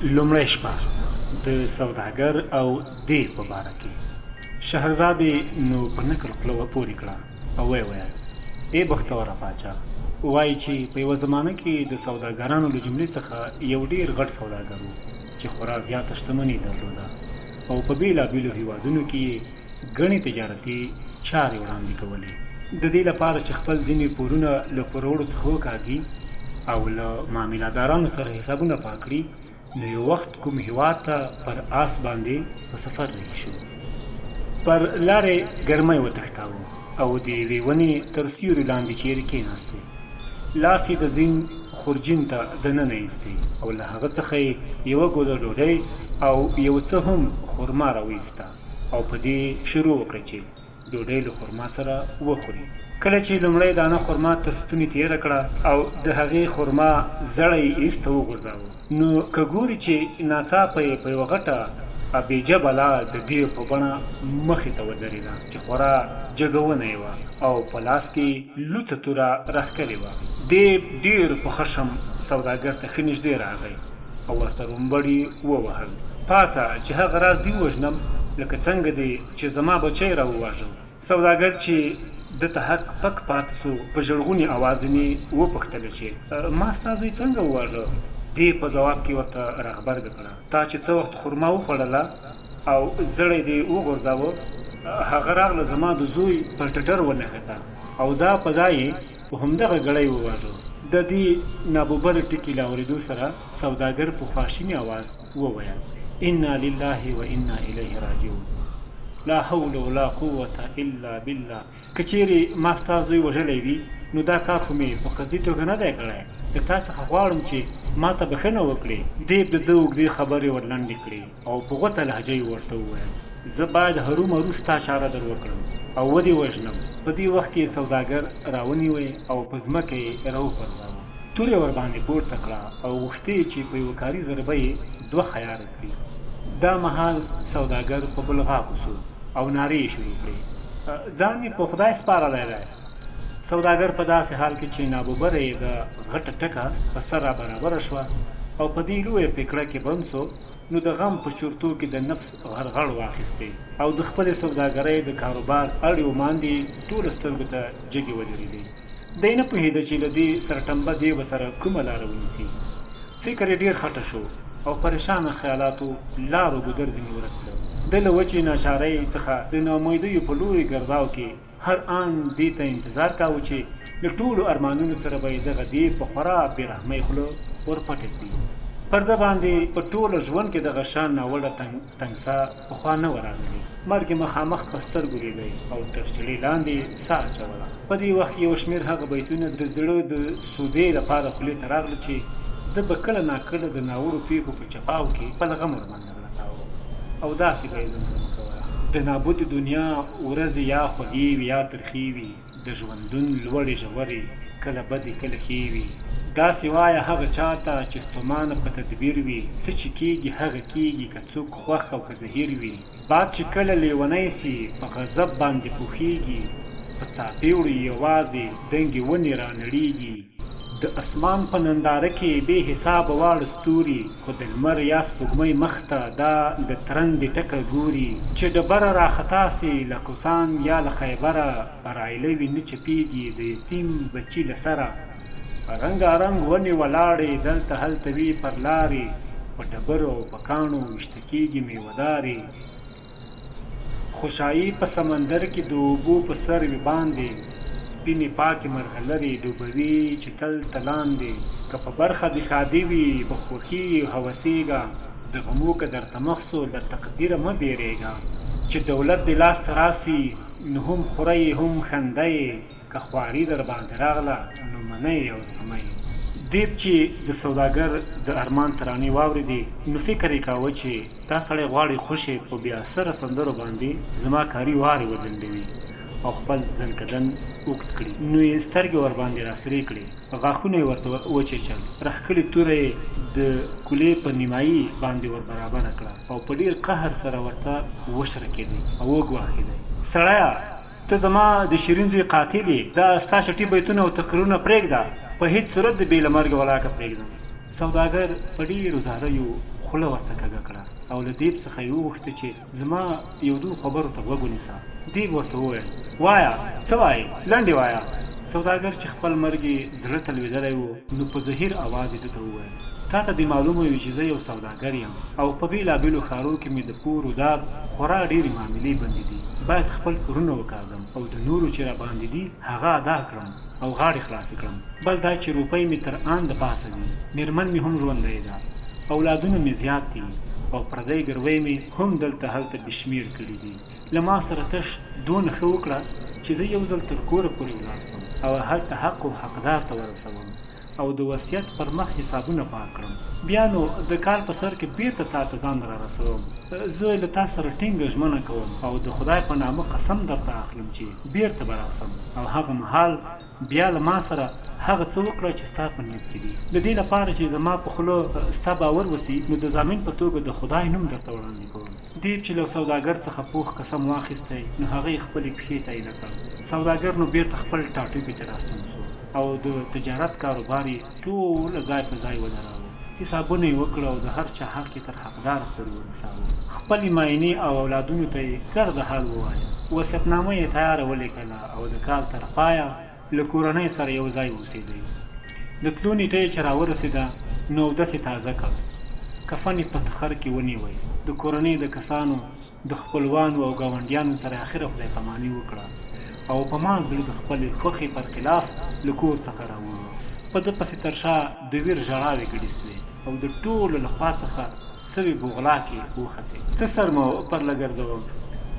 لومړۍ شپه د سوداګر او دیو په باره کې. شهرزادې نو په نکل خوله پورې کړه او ویې ویل، ای بختوره پاچا! وایي چې په یوه زمانه کې د سوداګرانو له جملې څخه یو ډېر غټ سوداګر و چې خورا زیاته شتمني درلوده او په بېلابېلو هېوادونو کې یې ګڼې تجارتي چارې وړاندې کولې. د دې لپاره چې خپل ځینې پورونه له پوروړو څخه وکاږي او له معامله دارانو سره حسابونه پاک کړي، نو یو وخت کوم هیواد ته پر آس باندې په سفر رهي شو. پر لارې ګرمۍ وتښتاوه او د یوې ونې تر سیوري لاندې چیرې کېناستی. لاس یې د زین خورجین ته دننه ایستی او له هغه څخه یې یوه ګوله ډوډۍ او یو څه هم خرما راوایسته او په دې شروع وکړه چې ډوډۍ له خرما سره وخوري. کله چې لومړۍ دانه خرما تر ستوني تېره کړه او د هغې خرما زړی یې ایسته وغورځاوه، نو که ګوري چې ناڅاپه یې په یوه غټه ابېجه بلا د دېو په بڼه مخې ته ودرېده چې خورا جګونه یې وه او په لاس کې یې لوڅه توره راښکلې وه. دېب ډېر په خشم سوداګر ته ښه نږدې راغی او ورته رومبړ یې ووهل. پاڅه چې هغه راز دې ووژنم لکه څنګه دې چې زما بچی را وواژه. سوداګر چې ده ته هک پک پاته سو په ژړغوني اواز ځنې وپوښتله چې ما ستا زوی څنګه وواژه؟ دې په ځواب کې ورته راغبرګه کړه، تا چې څه وخت خرما وخوړله او زړی دې وغورځاوه هغه راغله زما د زوی پر ټټر ونښته او ځا په ځای یې په همدغه ګړی وواژه. د دې ناببره ټکي له اورېدو سره سوداګر په خواشیني اواز وویل، انا لله و انا الیه راجعون، لا حول ولا قوة الا بالله، که چېرې ما ستا زوی وژلی وي نو دا کار خو مې په قصدي توګه نه دی کړی، له تا څخه غواړم چې ما ته بښنه وکړې. دېب د ده اوږدې خبرې ور لنډې کړې او په غوڅه لهجه یې ورته وویل، زه باید هرومرو ستا چاره در وکړم او ودې وژنم. په دې وخت کې سوداګر راونیوی او په ځمکه یې راوپرځاوه. توره یې ورباندې پورته کړه او غوښتې یې چې په یوه کاري ضربه یې دوه خیاره کړي. دا مهال سوداګر په بلغاکو سو او نارې یې شروع کړې، ځان مې په خدای سپارلی دی. سوداګر په داسې حال کې چې ناببره یې د غټه ټکه په سر را برابره شوه او په دې لویه پیکړه کې بند سو، نو د غم په چورتو کې د نفس غرغړ واخیستې او د خپلې سوداګرۍ د کاروبار اړې و ماندې یې ټولو سترګو ته جګې ودرېدې. دی نه پوهېده چې له دې سرټمبه دېوه سره کومه لاره ونیسي. فکر یې ډېر خټه شو او پریشانه خیالاتو لار و ګودر ځینې ورک کړ. ده له وچې ناچارۍ څخه د ناامیدیو په لوی ګرداو کې هر آن دې ته انتظار کاوه چې له ټولو ارمانونو سره به یې دغه دېب په خورا بې رحمۍ خوله ور پټه کړي. پر ده باندې په ټوله ژوند کې دغه شان ناوړه تنګسه پخوا نه وه راغلې. مرګ یې مخامخ په سترګو لیدی او تر چړې لاندې یې ساه اچوله. په دې وخت کې یو شمېر هغه بیتونه د زړه د سودې لپاره خولې ته راغله چې ده به کله ناکله د ناوړو پېښو په چپاو کې بلغم ورباندې غلطاوه او داسې به یې زمزمه کوله. د نابودې دنیا ورځې یا خوږې وي یا ترخې وي، د ژوندون لوړې ژورې کله بدې کله ښې وي. داسې وایه هغه چا ته چې ستومانه په تدبیر وي، څه چې کېږي هغه کېږي که څوک خوښ او که زهیر وي. باد چې کله لېونی سي په غضب باندې پوخېږي، په څاپېړو یې یوازې دنګې ونې رانړېږي. د اسمان په ننداره کې بې حسابه واړه ستوري، خو د لمر یا سپوږمۍ مخ ته دا د ترندې ټکه ګوري. چې ډبره راخطا سي له کوسان یا له خیبره، رایله وي نه چپېږي د یتیم بچي له سره. رنګارنګ ونې ولاړې دلته هلته وي پر لارې، په ډبرو او په کاڼو ویشته کېږي مېوه دارې. خوشايي په سمندر کې د اوبو په سر وي باندې، سپینې پاکې مرغلرې ډوبوي چې تل ته لاندې. که په برخه دې ښادي وي په خوښي هوسېږه، د غمو که درته مخ سو له تقدیره مه بېرېږه. چې دولت دې لاس ته راسي نو هم خوره یې هم ښنده یې، که خواري درباندې راغله نو منه یې او زغمه یې. دېب چې د سوداګر د ارمان ترانې واورېدې نو فکر یې کاوه چې دا سړی غواړي خوشې په بې اثره سندرو باندې زما کاري وارې وځنډوي او خپل ځنکدن اوږد کړي. نو یې سترګې ورباندې راسرې کړې، غاښونه یې ورته وچیچل، راښکلې توره یې د کولې په نیمایي باندې ور برابره کړه او په ډېر قهر سره ورته وشرکېدی او وګواښېدی، سړیه! ته زما د شیرین زوی قاتل یې، دا ستا چټي بیتونه او تقریرونه پرېږده، په هیڅ صورت دې بې له مرګه ولاکه پرېږدم. سوداګر په ډېرو زاریو خوله ورته کږه کړه او له دیب څخه یې وغوښته چې زما یو دوو خبرو ته غوږ ونیسه. دیب ورته وویل، وایه، څه وایې، لنډې وایه. سوداګر چې خپل مرګ یې زړه ته لوېدلی و، نو په زهیر اواز یې ده ته وویل، تا ته دې معلومه وي چې زه یو سوداګر یم او په بېلابېلو ښارو کې مې د پور و دار خورا ډېرې معاملې بندې دي، باید خپل پورونه وکاږم او د نورو چې راباندې دي هغه ادا کړم او غاړې خلاصې کړم. بل دا چې روپۍ مې تر آن د پاسه دي، مېرمن مې هم ژوندۍ ده، اولادونه مې زیات دي او پردۍ ګروۍ مې هم دلته هلته بې شمېر کړي دي. له ما سره تش دونه ښه وکړه چې زه یو ځل تر کوره پورې ولاړ سم او هلته حق و حقدار ته ورسوم او د وصیت پر مخ حسابونه پاک کړم. بیا نو د کال په سر کې بیرته تا ته ځان را رسوم. زه له تا سره ټینګه ژمنه کوم او د خدای په نامه قسم درته اخلم چې بیرته به راسم او هغه مهال بیا له ما سره هغه څه وکړه چې ستا په نیت کې دي. د دې لپاره چې زما په خوله ستا باور وسي، نو د ضامن په توګه د خدای نوم درته وړاندې کوم. دیب چې له سوداګر څخه پوخ قسم واخیستی، نو هغه یې خپلې پښې ته ایله کړ. سوداګر نو بیرته خپل ټاټوبي ته راستون سو او د تجارت کاروبار یې ټول ځای په ځای ودراوه. حسابونه یې وکړه او د هر چا حق یې تر حقداره پورې ورساوه. خپلې ماینې او اولادونو ته یې ګرده حال ووایه. وصیتنامه یې تیاره ولیکله او د کال تر پایه له کورنۍ سره یو ځای اوسېدی. د تلو نېټه یې چې راورسېده، نو اودس یې تازه کړ، کفن یې په تخر کې ونیوی، د کورنۍ د کسانو، د خپلوانو او ګاونډیانو سره اخره خدای پاماني وکړه او په مان زړه د خپلې خوښې پر خلاف له کور څخه راووت. په ده پسې تر شا د ویر ژړاوې ګډې سوې او د ټولو له خوا څخه سوې بوغلاکې وختې. څه سر مو پرله ګرځوم؟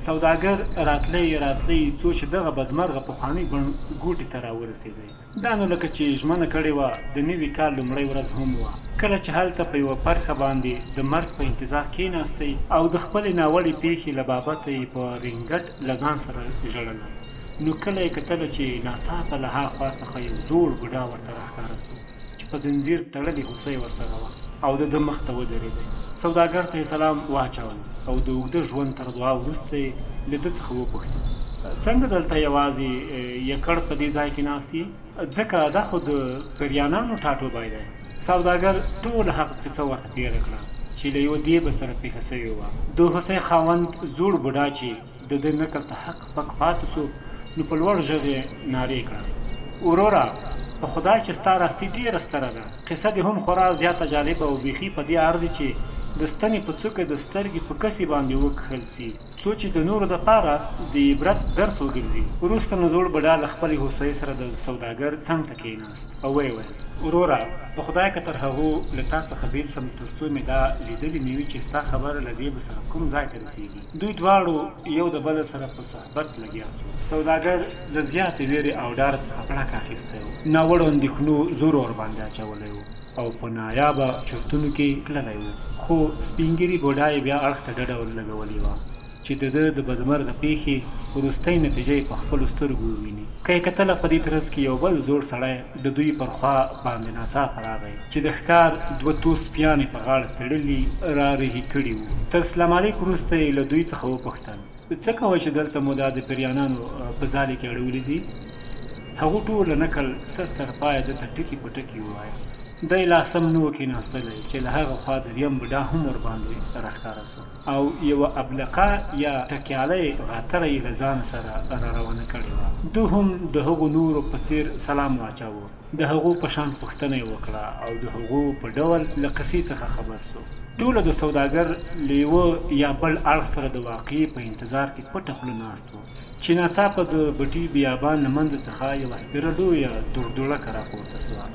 سوداګر راتلی راتلی څو چې دغه بدمرغه پخواني بڼ ګوټي ته راورسېدی. دا نو لکه چې ژمنه کړې وه، د نوي کال لومړۍ ورځ هم وه. کله چې هلته په یوه پرښه باندې د مرګ په انتظار کېناستی او د خپلې ناوړې پېښې له بابته یې په رینګټ له ځان سره ژړله، نو کله یې کتله چې ناڅاپه له ها خوا څخه یو زوړ بوډا ورته راښکاره سو چې په زنځیر تړلې هوسۍ ورسره وه او د ده مخ ته ودرېدی. سوداګر ته یې سلام واچاوه او د اوږده ژوند تر دعا وروسته یې له ده څخه وپوښتل، څنګه دلته یوازې یکړ په دې ځای کې ناست یې؟ ځکه دا خو د پریانانو ټاټوبی دی. سوداګر ټوله هغه قصه ورته تېره کړه چې له یوه دیبه سره پېښه سوې وه. د هوسۍ خاوند زوړ بوډا چې د ده نکل ته حق پک پاتې سو، نو په لوړ ږغ یې نارې کړه، وروره، په خدای چې ستا راستي ډېره ستره ده، قصه دې هم خورا زیاته جالبه او بیخي په دې ارزي چې د ستنې په څوکه د سترګې په کسي باندې وکښل سي، څو چې د نورو دپاره د عبرت درس وګرځي. وروسته نو زوړ بډا له خپلې هوسۍ سره د سوداګر څنګ ته کېناست او ویې ویل، وروره، په خدای که تر هغو له تا څخه بېل سم تر څو مې دا لیدلې نه وي چې ستا خبره له دې به سره کوم ځای ته رسېږي. دوی دواړو یو د بله سره په صحبت لګیا سو. سوداګر له زیاتې وېرې او ډار څخه پړک اخیستی و، ناوړو اندېښنو زور ورباندې اچولی و او په نایابه چرتونو کې تللی و. خو سپینږیري بوډا یې بیا اړخ ته ډډه لګولې وه چې د ده د بدمرغه پېښې وروستۍ نتیجه یې په خپلو سترګو وویني. که یې کتله په دې ترڅ کې یو بل زوړ سړی د دوی پر خوا باندې ناڅاپه راغی چې د ښکار دوه توس سپیان یې په غاړه تړلي را رهي کړي وو. تر سلام علیک وروسته یې له دوی څخه وپوښتل، څه کوئ چې دلته مو دا د پریانانو په ځالې کې اړولي دي؟ هغو ټوله نکل سر تر پایه ده ته ټکي په ټکي ووایه. دی لا سم نه و کېناستلی چې له هغه خوا دریم بوډا هم ورباندې راښکاره سو او یوه ابلقه یا ټکیالی غاتره یې له ځانه سره را روانه کړې وه. ده هم د هغو نورو په څېر سلام واچاوه، د هغو په شان پوښتنه یې وکړه او د هغو په ډول له قصې څخه خبر سو. ټوله د سوداګر له یوه یا بل اړخ سره د واقعې په انتظار کې پټه خوله ناست وو چې ناڅاپه د بټي بیابان له منځه څخه یوه سپېره لویه دوړدوړکه راپورته سوه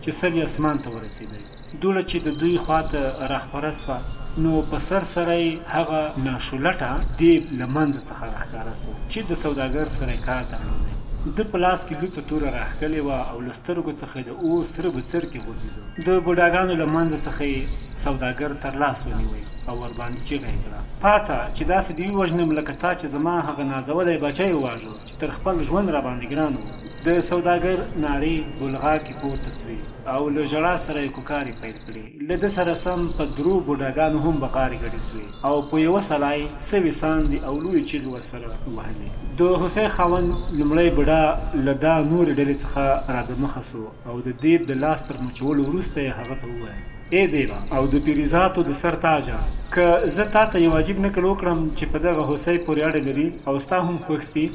چې سر یې اسمان ته ورسېدی. دوړه چې د دوی خوا ته راخپره سوه، نو په سر سره یې هغه ناشولټه دیب له منځه څخه راښکاره سو چې د سوداګر سره یې کار درلودی. ده په لاس کې لوڅه توره راښکلې وه او له سترګو څخه یې د اور سره بڅرکي غورځېدو. د بوډاګانو له منځه څخه یې سوداګر تر لاس ونیوی او ورباندې چیغه یې کړه، پاڅه چې داسې دې ووژنم لکه تا چې زما هغه نازولی بچی وواژه چې تر خپل ژوند راباندې ګران و. د سوداګر نارې بلغاکې پورته سوې او له ژړا سره یې کوکارې پیل کړې. له ده سره سم په درو بوډاګانو هم بغارې ګډې سوې او په یوه سلا یې سوې ساندې او لویې چیغې ورسره وهلې. د هوسۍ خاوند لومړی بوډا له دا نورې ډلې څخه را دمخه سو او د دیب د لاس تر مچولو وروسته یې هغه ته وویل، ای دیوه او د پیریزاتو د سر تاجه، که زه تا ته یو عجیب نکل وکړم چې په دغه هوسۍ پورې اړه لري او ستا هم خوښ سي،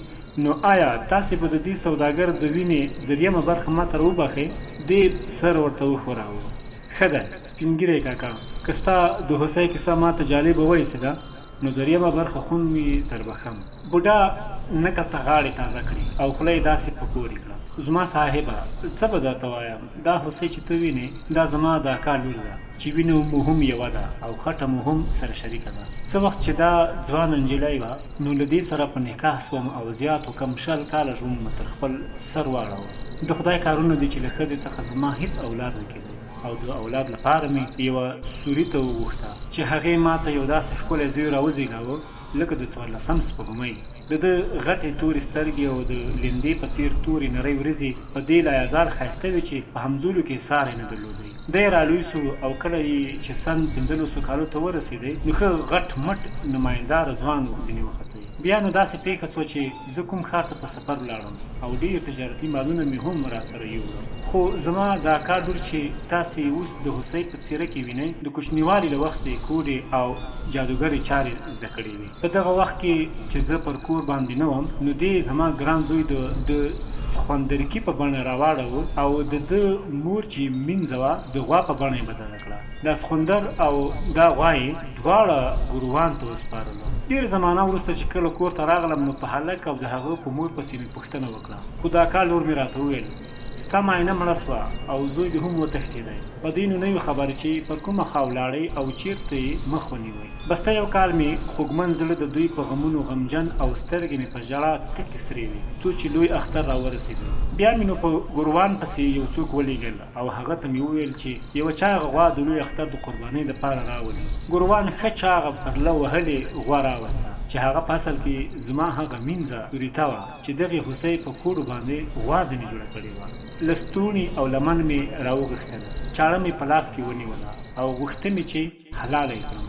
نو آیا تاسې به د دې سوداګر د وینې دریمه برخه ماته راوبخښئ؟ دیب سر ورته وښوراوه. ښه ده سپین ږیری کاکا، که ستا د هوسۍ کیسه ماته جالبه وایسېده نو دریمه برخه خون مې دربخښم. بوډا نکل ته غاړې تازه کړې او خوله یې داسې په پورې کړه. زما صاحبه، څه به درته وایم، دا هوسۍ چې ته وینې دا زما د اکا لور ده چې وینه مو هم یوه ده او خټه مو هم سره شریکه ده. څه وخت چې دا ځوانه نجلۍ وه نو له دې سره په نکاح سوم او زیات و کم 20 کاله ژوند مو تر خپل سر واړاوه. د خدای کارونه دي چې له ښځې څخه زما هیڅ اولاد نه کېدی او د اولاد لپاره مې یوه سوري ته وغوښته چې هغې ما ته یو داسې ښکلی زوی راوزېږاوه لکه د 14 سپوږمۍ. د ده غټې تورې سترګې او د لیندې په څېر تورې نرۍ وریځې په دې لایزال ښایسته وې چې په همزولو کې ساری نه درلودی. دی رالوی سو او کله یې چې سن 15 کالو ته ورسېدی نو ښه غټ مټ نماینداره ځوان ځینې وختی. بیا نو داسې پېښه سوه چې زه کوم ښار ته په سفر ولاړم او ډېر تجارتي مالونه مې هم راسره یوړل. خو زما د اکا لور چې تاسې یې اوس د هوسۍ په څېره کې وینئ د کوچنیوالي له وخته یې کوډې او جادوګرې چارې زده کړې وې. په دغه وخت کې چې زه پر کور باندې نه وم نو دې زما ګران زوی د سخوندرکي په بڼه راواړاوه او د ده مور چې مینځه وه د غوا په بڼه یې بدله کړه. دا سخوندر او دا غوا یې دواړه ګوروان ته وسپارلو. ډېره زمانه وروسته چې کله کور ته راغلم نو په هلک او د هغه په مور پسې مې پوښتنه وکړه، خو د اکا لور مې راته وویل ستا ماینه مړه سوه او زوی دې هم وتښتېدی، په دې نو نه یو خبر چې پر کومه خوا ولاړی او چیرته یې مخ ونیوی. بسته یو کال مې خوږمن زړه د دوی په غمونو غمجن او سترګې مې په ژړا تکې سرې وې، څو چې لوی اختر راورسېدی. بیا مې نو په ګوروان پسې یو څوک ولېږل او هغه ته مې وویل چې یوه چاغه غوا د لوی اختر د قربانۍ دپاره راولي. ګوروان ښه چاغه پرله وهلې غوا راوسته چې هغه په اصل کې زما هغه مینځه سوریته وه چې دغې هوسۍ په کوډو باندې غوا ځینې جوړه کړې وه. لستوڼي او لمن مې راوغښتل، چاړه مې په لاس کې ونیوله او غوښته مې چې حلاله یې کړم،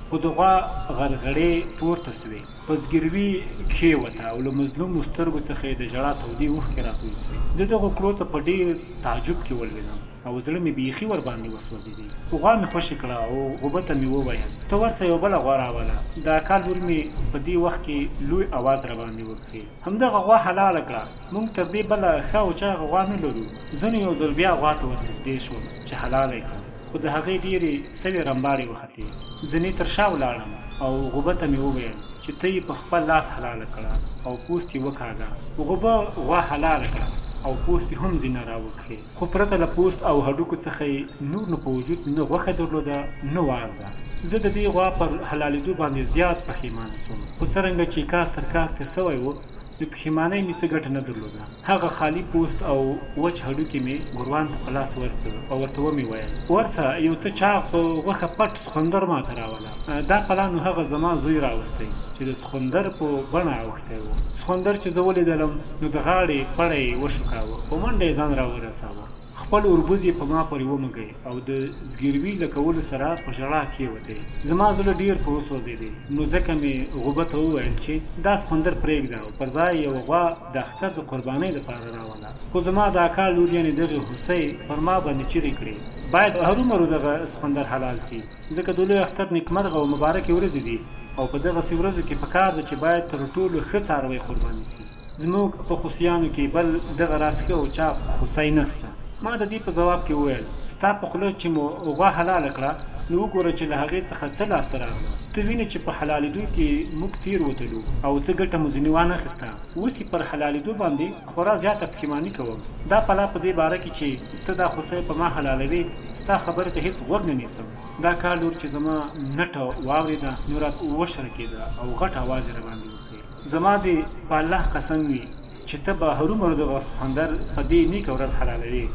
خو د غوا غرغړې پورته سوې، په زګیروي کښېوته او له مظلومو سترګو څخه یې د ژړا تودې اوښکې راتوی سوې. زه دغو کړو ته په ډېر تعجب کې ولوېدم او زړه مې بیخي ورباندې وسوځېدی. غوا مې خوشې کړه او غوبه ته مې وویل ته ورسه یوه بله غوا راوله. د اکا لور مې په دې وخت کې لوی اواز راباندې وکړي، همدغه غوا حلاله کړه، موږ تر دې بله ښه او چاغه غوا نه لرو. زه نو یو ځل بیا غوا ته ورنږدې شوم چې حلاله یې کړم، خو د هغې ډېرې سوې رمباړې وختې. ځینې تر شا ولاړم او غوبه ته مې وویل چې ته یې په خپل لاس حلاله کړه او پوست یې وکاږه. غوبه غوا حلاله کړه او پوست یې هم ځینه راوکښې، خو پرته له پوست او هډوکو څخه یې نور نو په وجود نه غوښه درلوده نه وازده. زه د دې غوا پر حلالېدو باندې زیات پښېمانه سوم، خو څرنګه چې کار تر کار تېر سوی و نو پښېمانۍ مې څه ګټه نه درلوده. هغه خالي پوست او وچ هډوکي مې ګوروان ته په لاس ورکړ او ورته ومې ویل ورسه یو څه چاغ په غوښه پټ سخوندر ماته راوله. دا پلا نو هغه زما زوی راوستی چې د سخوندر په بڼه اوښتی و. سخوندر چې زه ولیدلم نو د غاړې پړی یې وشوکاوه، په منډه یې ځان راورساوه، خپل اوربوز یې په ما پورې ومږی او د زګیروي له کولو سره په ژړا کېوتی. زما زړه ډېر په وسوځېدی، نو ځکه مې غوبه ته وویل چې دا سخوندر پرېږده او پر ځای یوه غوا د اختر د قربانۍ لپاره راوله. خو زما د اکا لور یعنې دغې هوسۍ پر ما باندې چیغې کړې باید هرومرو دغه سخوندر حلال سي، ځکه د لوی اختر نیکمرغه او مبارکې ورځې دي او په دغسې ورځو کې پکار ده چې باید تر ټولو ښه څاروی قرباني سي. زموږ په خوسیانو کې بل دغه راز ښه او چاغ خوسی نسته. ما د دې په ځواب کې وویل ستا په خوله چې مو غوا حلاله کړه نو وګوره چې له هغې څخه څه لاسته راغله. ته وینې چې په حلالېدو کې موږ تېر وتلو او څه ګټه مو ځینې وانه خیسته. اوس یې پر حلالېدو باندې خورا زیاته پښېماني کوم. دا پلا په دې باره کې چې ته دا خوسی په ما حلالوې ستا خبرې ته هیڅ غوږ نه نیسم. دا کار لور چې زما نټه واورېده نو راته وشرکېده او غټ اواز یې راباندې وکړ. زما دې په الله قسم وي چې ته به هرومرو دغه سخوندر په دې نیکه ورځ حلالوې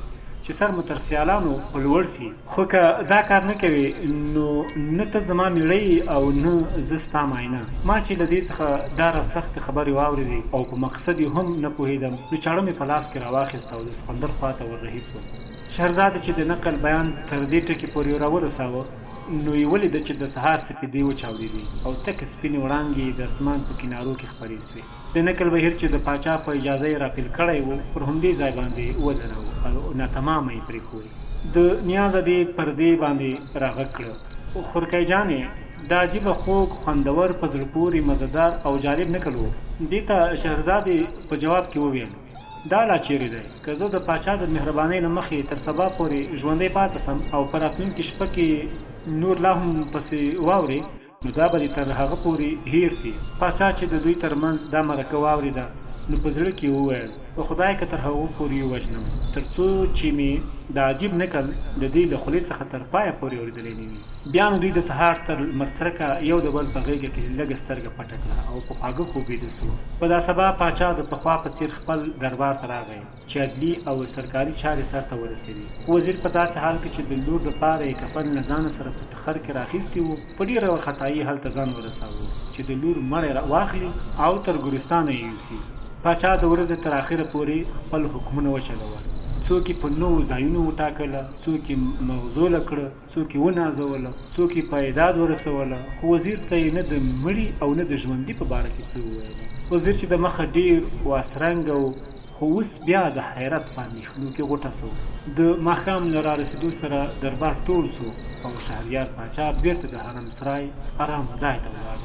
چې سر مو تر سیالانو په لوړ سي، خو که دا کار نه کوې نو نه ته زما میړه یې او نه زه ستا ماینه. ما چې له دې څخه دا راز سختې خبرې واورېدې او په مقصد یې هم نه پوهېدم نو چاړه مې په لاس کې راواخیسته او د سخوندر خواته وررهي سوم. شهرزاده چې د نقل بیان تر دې ټکي پورې راورساوه نو یې ولیده چې د سهار سپېدې وچاودېدې او تکې سپینې وړانګې یې د اسمان په کنارو کې خپرې سوې. د نقل بهیر چې د پاچا په اجازه یې راپیل کړی و پر همدې ځای باندې ودراوه او ناتمامه یې پرېښود. د نیازه دې پر دې باندې راغږ کړه، خورکۍ جانې، دا عجیبه خوږ، خوندور، په زړه پورې، مزهدار او جالب نکل و. دې ته شهرزادې په جواب کې وویل، دا لا چیرې دی، که زه د پاچا د مهربانۍ له مخې تر سبا پورې ژوندۍ پاته سم او په راتلونکې شپه کې نور لا هم پسې واورې، نو دا به دې تر هغه پورې هیر سي. پاچا چې د دوی تر منځ دا مرکه واورېده، نو په زړه کې یې وویل، په خدای که تر هغو پورې یې وژنم، تر څو چې مې دا عجیب نکل د دې له خولې څخه تر پایه پورې اورېدلی نه وي. بیا نو دوی د سهار تر لمرڅرکه یو د بل په غېږه کې لږه سترګه پټه کړه او په خواږه خوب ویده سو. په دا سبا پاچا د پخوا په څېر خپل دربار ته راغی چې عدلي او سرکاري چارې سر ته ورسوي. خو وزیر په داسې حال کې چې د لور دپاره یې کفن له ځانه سره په تخر کې راخیستی و، په ډېره وارخطایي هلته ځان ورساوه چې د لور مړی واخلي او تر ګورستانه یې یوسي. پاچا د ورځې تر اخره پورې خپل حکمونه وچلول. څوک یې په نوو ځایونو وټاکله، څوک یې مغزوله کړه، څوک یې ونازوله، څوک یې په اعداد ورسوله، خو وزیر ته یې نه د مړي او نه د ژوندي په باره کې څه وویل. وزیر چې د مخه ډېر واسرنګه و، خو اوس بیا د حیرت په اندېښنو کې غوټه سو. د ماښام له رارسېدو سره دربار ټول سو او شهریار پاچا بېرته د حرم سرای ارام ځای ته ولاړ.